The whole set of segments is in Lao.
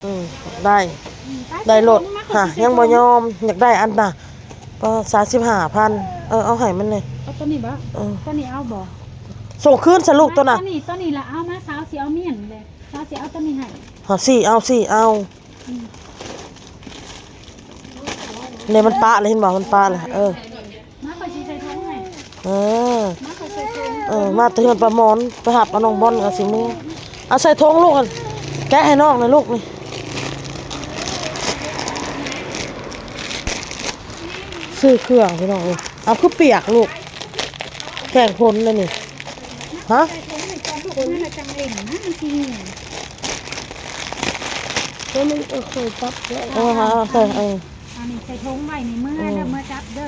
ອືມ ໄດ້ ໄດ້ລົດຫາ ຍັງບໍ່ຍອມ ຢາກໄດ້ອັນນະ ປະ ສາມສິບຫ້າພັນ ເອີ ເອົາໃຫ້ມັນແດ່. ເອົາໂຕນີ້ບໍ? ເອີ ໂຕນີ້ເອົາບໍ? ສົ່ງຄືນຊະລູກໂຕນັ້ນ ໂຕນີ້ ໂຕນີ້ລະເອົາມາ ສາວຊິເອົາມ້ຽນແຫຼະ ສາວຊິເອົາໂຕນີ້ໃຫ້ ຫາ ສີ່ເອົາ ສີ່ເອົາ. ອືມ ນີ້ມັນປະແລ້ວ ເຫັນບໍ່ ມັນປະແລ້ວ ເອີ. ມາ ຂ້ອຍຊິໃສ່ຖົງໃຫ້ ເອີ ມາ ຂ້ອຍໃສ່ຖົງ ເອີ ມາແຕ່ເຮືອນປາໝອນ ໄປຮັບເອົານ້ອງບອນກໍຊິເມືອ ເອົາໃສ່ຖົງລູກ ແກະໃຫ້ນ້ອງໜ່ອຍລູກນີ້ ຊື້ເຄື່ອງພີ່ນ້ອງເອີຍ. ເອົາ ຄືປຽກລູກ ແຂ່ງຝົນແລ້ວນີ້ ຮະ ໃສ່ຖົງໃຫ້ກ່ອນລູກ ເມື່ອລະຈັ່ງຫຼິ້ນນະ ມັນຊິເຫື່ອຍ ໂຕນີ້ກໍເຄີຍຈັບແລ້ວ ເອີ ຫາ ເອີ ໃສ່ ເອີ. ອັນນີ້ໃສ່ຖົງໄວ້ນີ້ ເມືອ ເອີ ເດີ ເມືອຈັບເດີ.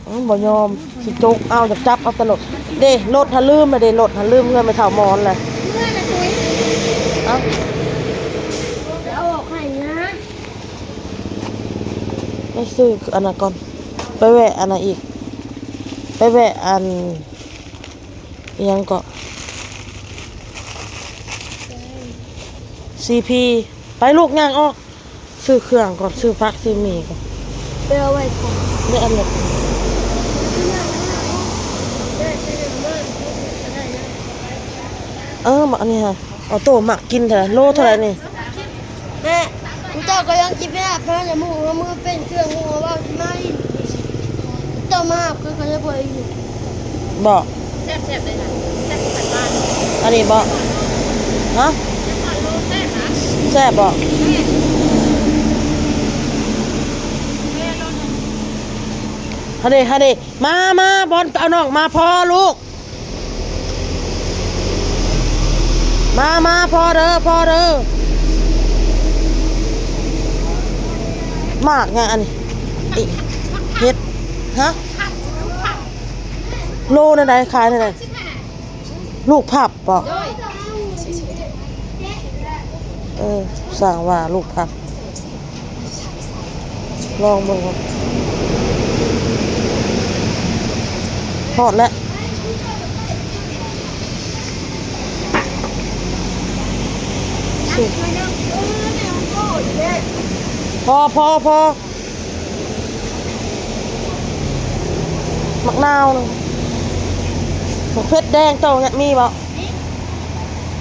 ເອີ ບໍ່ຍອມ ຊິຈົກເອົາ ຢາກຈັບເອົາຕະຫຼອດເດ້. ລົດຫັ້ນລືມລະເດ້ ລົດຫັ້ນລືມເຮືອນແມ່ເຖົ້າມອນແຫຼະ ເມືອລະຕຸ້ຍ ເອົ້າ ເອົາອອກໃຫ້ນະ. ໄປຊື້ອັນນັ້ນກ່ອນ ໄປແວະອັນນັ້ນອີກ ໄປແວະອັນ ອີ່ຫຍັງເກາະ ຊີພີ ໄປລູກ ຍ່າງອອກ ຊື້ເຄື່ອງກ່ອນ ຊື້ຜັກຊື້ໝີ່ກ່ອນ ໄປເອົາໄວ້ກ່ອນ ໄດ້ອັນນັ້ນ ເອີ ໝາກອັນນີ້ຫະ ອອໂຕ້ມັກກິນເທົ່າໃດ ໂລເທົ່າໃດນີ້? ແມ່ ເຈົ້າກໍຍັງກິນໄປຫາພະນະໝູ່ ເອົາມືເປັນເຄື່ອງໝູ່ ເວົ້າຊິມາອີກ ເຈົ້າມາຫາເພິ່ນກໍໄດ້ບໍ່ໄດ້ຢູ່ ບໍ່ ແຊບໆ ເລີຍນະ ແຊບຄືກັນບ້ານ ອັນນີ້ບໍ່? ຮະ ແຊບນະ ແຊບບໍ່? ແຊບ ຫັ້ນເດ້ ຫັ້ນເດ້ ມາ ມາ ບອນ ເອົານ້ອງມາພໍລູກ ມາ ມາ ພໍເດີ ພໍເດີ. ໝາກຫຍັງອັນນີ້? ເຫັດ ຮະ? ໂລແນວໃດ? ຂາຍແນວໃດ? ລູກພັບບໍ? ເອີ ສ້າງວ່າລູກພັບ. ລອງເບິ່ງກ່ອນ ຮອດແລ້ວ ພໍ ພໍ ພໍ ໝາກນາວໜຶ່ງ ໝາກເຜັດແດງເຈົ້າມີບໍ່?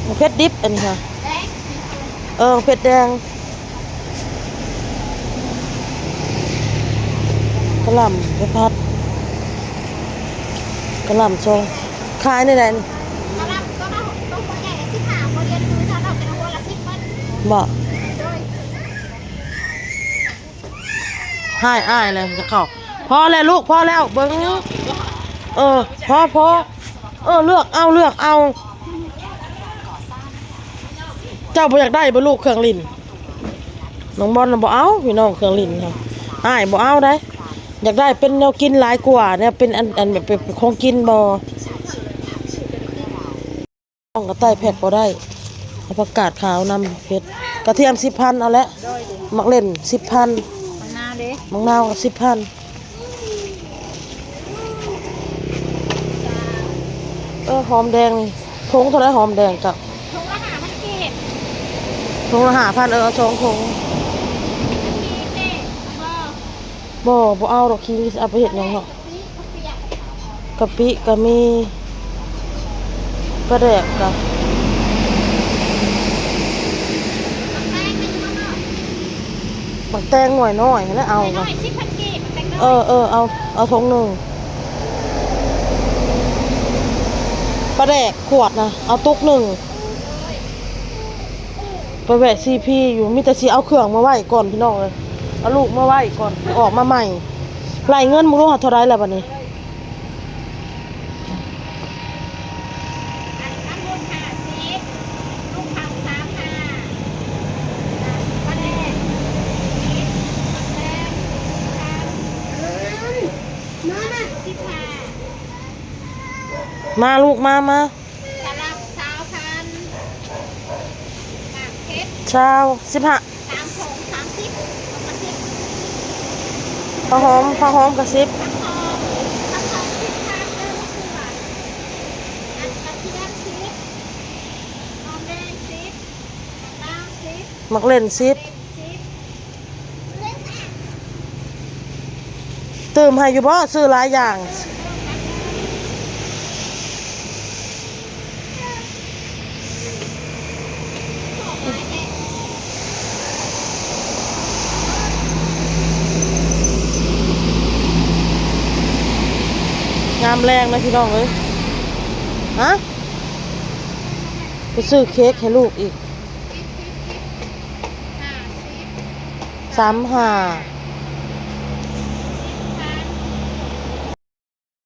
ໝາກເຜັດດິບອັນນີ້ຫະ ເອີ ເຜັດແດງ ກະຫຼ່າໄປຜັດ ກະຫຼ່າຊອງ ຂາຍແນວໃດນີ້? ກະຫຼ່າໂຕນັ້ນ ໂຕຫົວໃຫຍ່ສິບຫ້າ ຫົວດຽວຄືເທົ່າເຮົາ ແຕ່ຫົວລະສິບເບິດ ບໍ່? ໂດຍ ຮ້າຍອ້າຍແລ້ວຈະເຂົ້າ ພໍແລ້ວລູກ ພໍແລ້ວ ເບິ່ງ ເອີ ພໍ ພໍ ເອີ ເລືອກເອົາ ເລືອກເອົາ. ເຈົ້າບໍ່ຢາກໄດ້ບໍ່ລູກເຄື່ອງຫຼິ້ນ? ນ້ອງບອນນະບໍ່ເອົາພີ່ນ້ອງ ເຄື່ອງຫຼິ້ນຫັ້ນ ອ້າຍບໍ່ເອົາໃດ ຢາກໄດ້ເປັນແນວກິນຫຼາຍກວ່າ ແນວເປັນອັນ ອັນແບບເປັນຂອງກິນບໍ່ ນ້ອງກໍໄຕ້ແພັກບໍ່ໄດ້ ເອົາຜັກກາດຂາວນຳ ເຜັດ ກະທຽມສິບພັນ ເອົາແຫຼະ ໝາກເລັ່ນສິບພັນ ໝາກນາວເດ້ ໝາກນາວກໍສິບພັນ. ເອີ ຫອມແດງນີ້ ຖົງເທົ່າໃດຫອມແດງເຈົ້າ? ຖົງລະຫ້າພັນກີບ ຖົງລະຫ້າພັນ ເອີ ເອົາສອງຖົງ ກິນແດ່ບໍ່? ບໍ່ ບໍ່ເອົາດອກ ຂີ້ເອົາໄປເຮັດຫຍັງເນາະ ກະປິກະມີ ປາແດກກະ ໝາກແຕງໜ່ວຍນ້ອຍຫັ້ນແຫຼະ ເອົາ ໜ່ວຍນ້ອຍ ສິບພັນກີບ ໝາກແຕງນ້ອຍ ເອີ ເອີ ເອົາ ເອົາຖົງໜຶ່ງ ປາແດກຂວດນະ ເອົາຕຸກໜຶ່ງ ໄປແວະຊີພີຢູ່ ມີແຕ່ຊິເອົາເຄື່ອງມາໄວ້ກ່ອນພີ່ນ້ອງເອີຍ ເອົາລູກມາໄວ້ກ່ອນ ອອກມາໃໝ່ ໄລ່ເງິນບໍ່ຮູ້ຫາເທົ່າໃດແລ້ວບັດນີ້. ອັນນີ້ນ້ຳມັນຫ້າສິບ ລູກເຜົາສາມຫ້າ ປາແດກສິບ ໝາກແຕງສິບພັນ ມາ ມາ ສິບຫ້າ ມາລູກ ມາ ມາ ກະຫຼ່າຊາວພັນ ໝາກເຜັດຊາວ ສິບຫ້າ ສາມຖົງສາມສິບ ຖົງລະສິບ ຜັກຫອມ ຜັກຫອມກະສິບ ຜັກຫອມ ຜັກຫອມສິບພັນເດີ ມະເຂືອ ອັນກະທຽມສິບ ຫອມແດງສິບ ໝາກນາວສິບ ໝາກເລັ່ນສິບ. ຕື່ມໃຫ້ຢູ່ບໍ່? ຊື້ຫຼາຍຢ່າງ. ຍາມແລງນະພີ່ນ້ອງເອີຍ. ຮະ? ໄປຊື້ເຄ້ກໃຫ້ລູກອີກ. ສາມຫ້າ.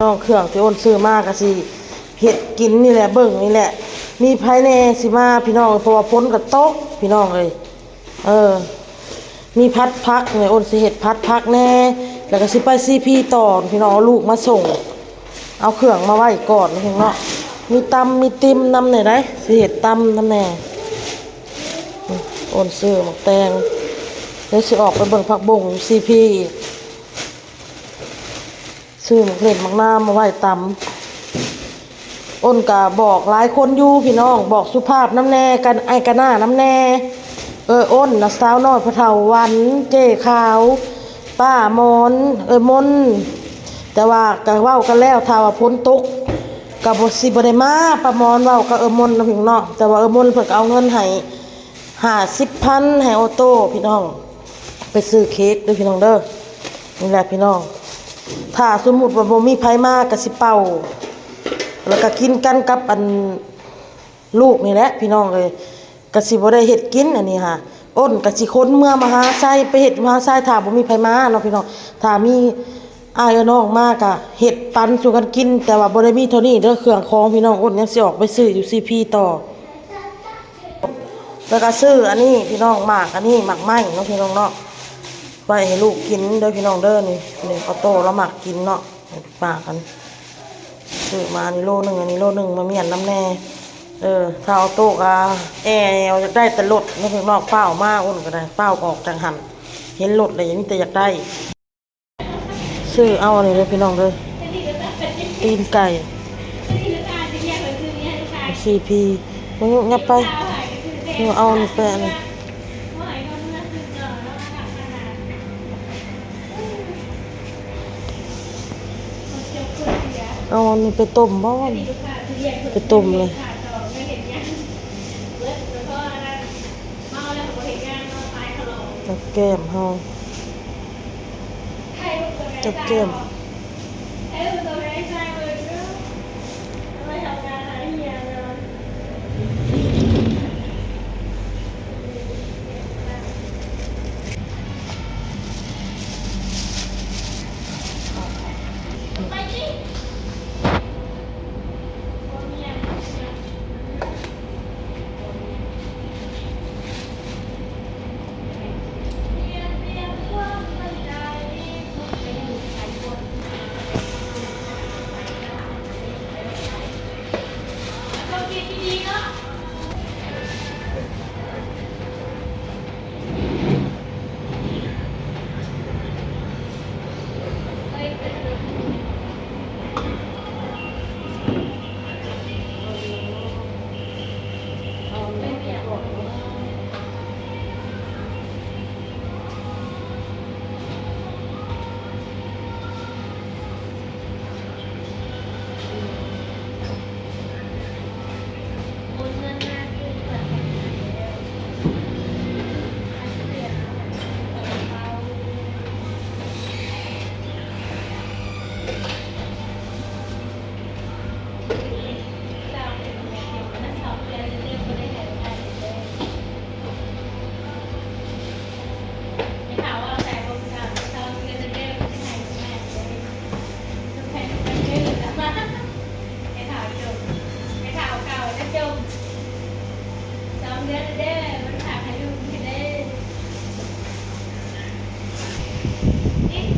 ນ້ອງ ເຄື່ອງທີ່ອ້ນຊື້ມາກະຊິເຮັດກິນນີ້ແຫຼະ ເບິ່ງນີ້ແຫຼະ ມີໃຜແດ່ຊິມາພີ່ນ້ອງ ເພາະວ່າຝົນກະຕົກພີ່ນ້ອງເອີຍ. ເອີ ມີຜັດຜັກນີ້ ອ້ນຊິເຮັດຜັດຜັກແດ່ ແລ້ວກະຊິໄປຊີພີຕໍ່ພີ່ນ້ອງ ເອົາລູກມາສົ່ງ ເອົາເຄື່ອງມາໄວ້ກ່ອນພີ່ນ້ອງເນາະ. ມີຕຳມີຕິ່ມນຳແດ່ໃດ໋ ຊິເຮັດຕຳນຳແດ່. ອ້ນຊື້ໝາກແຕງ ແລ້ວຊິອອກໄປເບິ່ງຜັກບົ້ງຢູ່ຊີພີອີກ. ຊື້ໝາກເລັ່ນໝາກນາມມາໄວ້ຕຳ. ອ້ນກະບອກຫຼາຍຄົນຢູ່ພີ່ນ້ອງ ບອກສຸພາບນຳແດ່ ກັນ ອ້າຍກະໜ້ານຳແດ່ ເອີ ອ້ນນະ ສາວນ້ອຍ ພໍ່ເຖົ້າວັນ ເຈ້ຂາວ ປ້າມອນ ເອີ ມົນ. ແຕ່ວ່າກະເວົ້າກັນແລ້ວ ຖ້າວ່າຝົນຕົກກະບໍ່ ຊິບໍ່ໄດ້ມາ. ປ້າມອນເວົ້າກັບເອີ ມົນນະພີ່ນ້ອງເນາະ ແຕ່ວ່າເອີ ມົນເພິ່ນກະເອົາເງິນໃຫ້ ຫ້າສິບພັນໃຫ້ໂອໂຕ້ພີ່ນ້ອງ ໄປຊື້ເຄ້ກເດີພີ່ນ້ອງເດີ. ນີ້ແຫຼະພີ່ນ້ອງ ຖ້າສົມມຸດວ່າບໍ່ມີໃຜມາກະຊິເປົ່າ ແລ້ວກະກິນກັນກັບອັນລູກນີ້ແຫຼະພີ່ນ້ອງເອີຍ. ກະຊິບໍ່ໄດ້ເຮັດກິນອັນນີ້ຫາ ອ້ນກະຊິຂົນເມືອມະຫາໄຊ ໄປເຮັດມະຫາໄຊ ຖ້າບໍ່ມີໃຜມາເນາະພີ່ນ້ອງ. ຖ້າມີອ້າຍເອີນ້ອງມາກະເຮັດປັນສູ່ກັນກິນ ແຕ່ວ່າບໍ່ໄດ້ມີເທົ່ານີ້ເດີ ເຄື່ອງຂອງພີ່ນ້ອງ. ອ້ນຍັງຊິອອກໄປຊື້ຢູ່ຊີພີຕໍ່. ແລ້ວກະຊື້ອັນນີ້ພີ່ນ້ອງ ໝາກອັນນີ້ ໝາກໄມ້ເນາະພີ່ນ້ອງເນາະ ໄວ້ໃຫ້ລູກກິນເດີພີ່ນ້ອງເດີ. ນີ້ ນີ້ໂອໂຕ້ລາວມັກກິນເນາະ ຝາກກັນ ຊື້ມາອັນນີ້ໂລໜຶ່ງ ອັນນີ້ໂລໜຶ່ງ ມາມ້ຽນນຳແດ່. ເອີ ຖ້າໂອໂຕ້ກະແອວຢາກໄດ້ແຕ່ລົດເນາະພີ່ນ້ອງ ຟ້າວມາ ອ້ນກະໄດ້ຟ້າວອອກຈາກຫັ້ນ ເຫັນລົດແລ້ວມີແຕ່ຢາກໄດ້. ຊື້ເອົາອັນນີ້ເດີພີ່ນ້ອງເດີ ຕີນໄກ່ ຊີພີ ຍັບໄປ ເອົາອັນນີ້ໄປ ອັນນີ້ ເອົາອັນນີ້ໄປຕົ້ມບໍ່ ໄປຕົ້ມເລີຍ. ກັບແກ້ມເຮົາ ກັບແກ້ມ.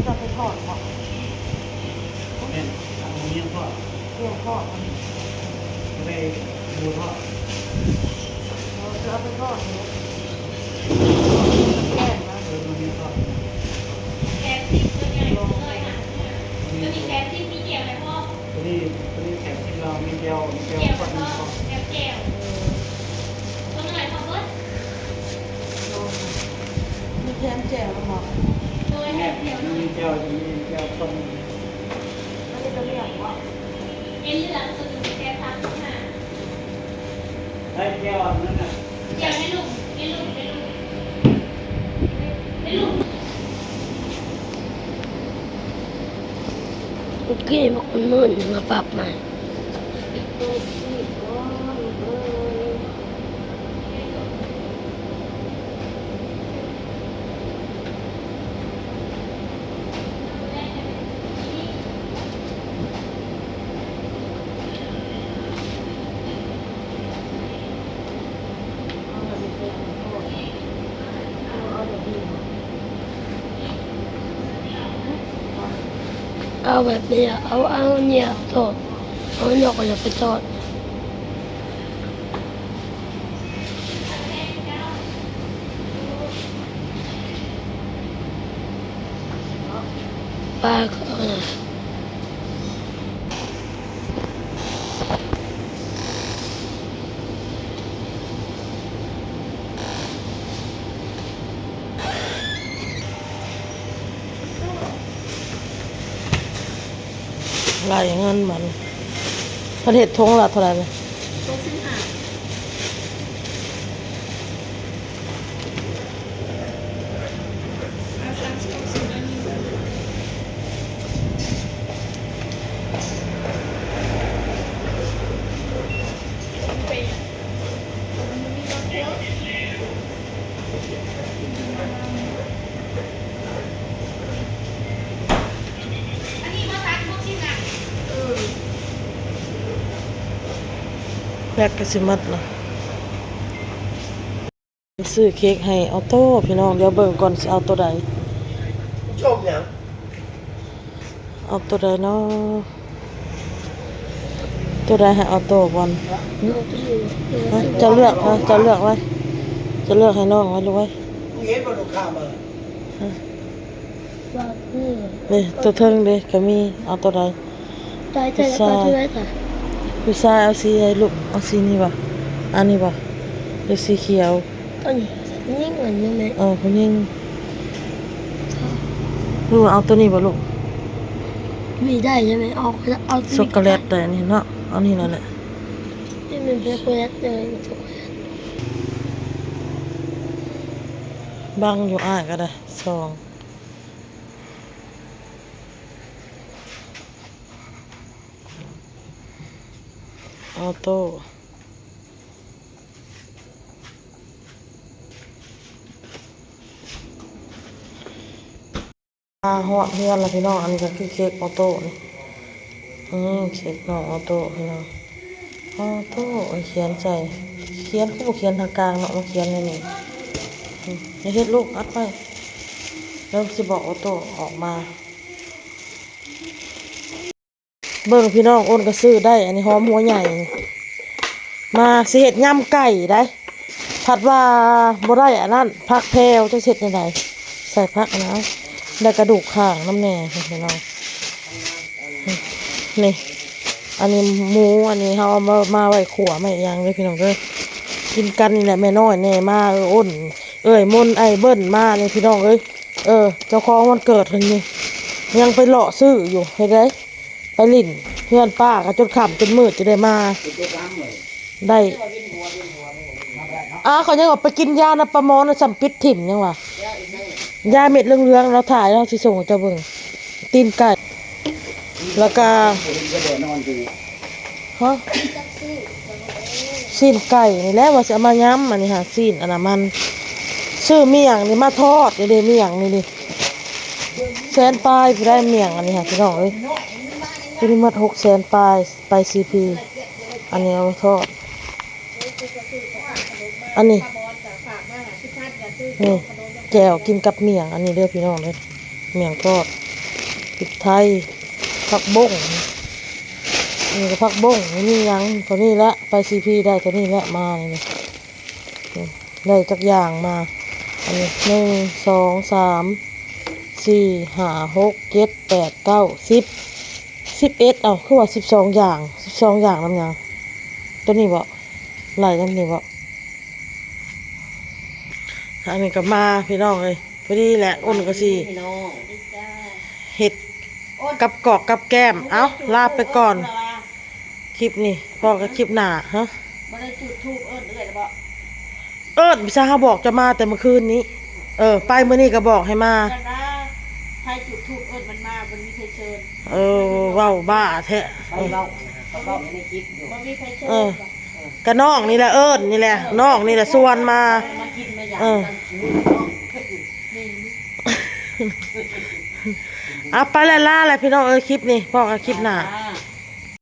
ເຈົ້າໄປທອດເນາະ ບໍ່ແມ່ນ ເອົາໝູຍ່າງທອດ. ເຄື່ອງທອດມັນ ບໍ່ໄດ້ໝູທອດ. ເອີ ຈະເອົາໄປທອດເນາະ ແກງນະ. ເອີ ໝູຍ່າງທອດ ແປດສິບ ຕົວໃຫຍ່ ຕົວນ້ອຍຫ້າສິບຫ້າ. ຕົວນີ້ແປດສິບ ມີແຈ່ວໃຫ້ພ້ອມ. ຕົວນີ້ ຕົວນີ້ແປດສິບ ລາວມີແຈ່ວ ມີແຈ່ວ ແຈ່ວ ຂວດໜຶ່ງພ້ອມ ແຈ່ວ ແຈ່ວ. ເອີ ຕົວນ້ອຍພໍເບິດ ລອງ ແຈ່ວບໍ່? ແມ່ນ ມີແຈ່ວ ມີແຈ່ວຄົນ ອັນນີ້ກໍເຫຼືອງບໍ່? ເຫັນເຫຼືອງ ຕົວນີ້ແຊບຄັກ ໃສ່ແຈ່ວອັນນັ້ນນະ ແຈ່ວໃນລຸ່ມ ໃນລຸ່ມ ໃນລຸ່ມ ໃນລຸ່ມ. ໂອເຄ ບັກເມີນມາປັບໃໝ່. ເອົາແບບນີ້ ເອົາ ເອົານີ້ສອດ ເອົານີ້ກໍຢ່າໄປສອດ. ປາກ ເອີ ໄລ່ເງິນມັນ ເພິ່ນເຮັດຖົງລະເທົ່າໃດນີ້? ຫົກສິບຫ້າ. ແບັດກໍຊິໝົດລະ. ຊື້ເຄັກໃຫ້ອໍໂຕ້ພີ່ນ້ອງ ດຽວເບິ່ງກ່ອນຊິເອົາໂຕໃດ. ຊົມຫຍັງ? ເອົາໂຕໃດນໍ? ໂຕໃດໃຫ້ອໍໂຕ້ບ່ອນ? ເຈົ້າເລືອກ ເຈົ້າເລືອກໄວ້ ເຈົ້າເລືອກໃຫ້ນ້ອງໄວ້ລູກເອີຍ. ມຶງເຫັນບໍ່ລູກຄ້າມາ? ນີ້ ໂຕເທິງເດ້ ກະມີ ເອົາໂຕໃດ? ຜູ້ຊາຍ ຜູ້ຊາຍເອົາສີໃດລູກ? ເອົາສີນີ້ບໍ່? ອັນນີ້ບໍ່? ຫຼືສີຂຽວ? ອັນນີ້ຜູ້ຍິງ ອັນນີ້ແມ່. ເອີ ຜູ້ຍິງ. ຫຼືວ່າເອົາໂຕນີ້ບໍ່ລູກ? ມີໄດ້ໃຊ່ໄໝ? ເອົາ ເອົາ ຊັອກໂກແລັດໄດ້ ອັນນີ້ເນາະ ເອົານີ້ລະແຫຼະ. ນີ້ແມ່ນຊັອກໂກແລັດເດີ ຊັອກໂກແລັດ. ບັງຢູ່ ອ້າຍກໍໄດ້ ສອງ. ອໍໂຕ້ ມາຮອດເຮືອນລະພີ່ນ້ອງ. ອັນນີ້ກໍຄືເຄັກອໍໂຕ້ນີ້ ອື ເຄັກນ້ອງອໍໂຕ້ພີ່ນ້ອງ. ອໍໂຕ້ ຂຽນໃສ່ ຂຽນຄືບໍ່ຂຽນທາງກາງເນາະ ມາຂຽນໃນນີ້. ອື ຢ່າເຮັດລູກ ອັດໄວ້ ແລ້ວຊິບອກອໍໂຕ້ອອກມາ. ເບິ່ງພີ່ນ້ອງ ໂອນກໍຊື້ໄດ້ ອັນນີ້ຫອມຫົວໃຫຍ່ ມາຊິເຮັດຍຳໄກ່ໄດ໋ ພັດວ່າບໍ່ໄດ້ອັນນັ້ນ ຜັກແພວ ຈັກຊິເຮັດແນວໃດ ໃສ່ຜັກນະ ໄດ້ກະດູກຂ້າງນຳແດ່ພີ່ນ້ອງ. ນີ້ ອັນນີ້ໝູ ອັນນີ້ເຮົາເອົາມາ ມາໄວ້ຂົ້ວ ມາຫຍັງເດີພີ່ນ້ອງເດີ ກິນກັນນີ້ແຫຼະ ແມ່ນ້ອຍແດ່ມາ ເອີ ໂອນ ເອີຍມົນ ອ້າຍເບິ່ນມານີ້ພີ່ນ້ອງເອີຍ. ເອີ ເຈົ້າຂອງວັນເກີດເພິ່ນນີ້ ຍັງໄປເລາະຊື້ຢູ່ ເຮັດໃດ ໄປຫຼິ້ນເຮືອນປ້າກໍຈົນຄ່ຳຈົນມືດຈະໄດ້ມາໄດ້. ອ້າ ເຂົາຍັງວ່າໄປກິນຢານຳປາໝໍນະ ສ່ຳປິດຖິ້ມຍັງວ່າ ຢາເມັດເຫຼືອງໆ ລາວຖ່າຍ ລາວຊິສົ່ງໃຫ້ເຈົ້າເບິ່ງ ຕີນໄກ່ ແລ້ວກະ ຮະ ຊີ້ນໄກ່ນີ້ແຫຼະວ່າຊິເອົາມາຍຳ ອັນນີ້ຫາຊີ້ນ ອັນນັ້ນມັນ ຊື້ໝ້ຽງນີ້ມາທອດ ນີ້ເດ້ ໝ້ຽງນີ້ນີ້ ແສນປາຍຜູ້ໃດໝ້ຽງອັນນີ້ຫາ ພີ່ນ້ອງເອີຍ. ຕົວນີ້ໝົດຫົກແສນປາຍ ໄປຊີພີ ອັນນີ້ເອົາມາທອດ ອັນນີ້ ນີ້ ແຈ່ວກິນກັບໝ້ຽງ ອັນນີ້ເດີພີ່ນ້ອງເດີ ໝ້ຽງທອດ ພິກໄທ ຜັກບົ້ງ ນີ້ກໍຜັກບົ້ງ ມີຫຍັງ ເທົ່ານີ້ແຫຼະ ໄປຊີພີໄດ້ເທົ່ານີ້ແຫຼະ ມານີ້ ນີ້ ໄດ້ຈັກຢ່າງມາ ອັນນີ້ ໜຶ່ງ ສອງ ສາມ ສີ່ ຫ້າ ຫົກ ເຈັດ ແປດ ເກົ້າ ສິບ ສິບເອັດ ເອົ້າ ຄືວ່າສິບສອງຢ່າງ ສິບສອງຢ່າງນຳຫຍັງ? ໂຕນີ້ບໍ? ໄລ່ນຳນີ້ບໍ? ອັນນີ້ກໍມາພີ່ນ້ອງເອີຍ ພໍດີແຫຼະ ອົນກໍຊິ ພີ່ນ້ອງ ເຮັດກັບກອກກັບແກ້ມ. ເອົ້າ ລາໄປກ່ອນ ຄລິບນີ້ພໍ້ກັນຄລິບໜ້າ. ຮະ ບໍ່ໄດ້ຈຸດທູບເອີ້ນເອື້ອຍລະບໍ? ເອີ້ນ ຊະ ເຮົາບອກຈະມາແຕ່ມື້ຄືນນີ້. ເອີ ໄປມື້ນີ້ກໍບອກໃຫ້ມາ. ແຕ່ວ່າໃຜຈຸດທູບເອີ້ນມັນມາ ບໍ່ມີໃຜເຊີນ. ເອີ ເວົ້າບ້າແທ້. ໄປເວົ້າຫັ້ນນະ ເຂົາເວົ້າຢູ່ໃນຄລິບຢູ່ ບໍ່ມີໃຜເຊີນ. ເອີ ກະນ້ອງນີ້ແຫຼະເອີ້ນນີ້ແຫຼະ ນ້ອງນີ້ແຫຼະຊວນມາ. ມາກິນມາຢາມ ເອີ ກັນຢູ່ເນາະ ນີ້ ເອົາ ໄປແລ້ວ ລາແລ້ວພີ່ນ້ອງເອີຍ. ຄລິບນີ້ພໍ້ກັນຄລິບໜ້າ.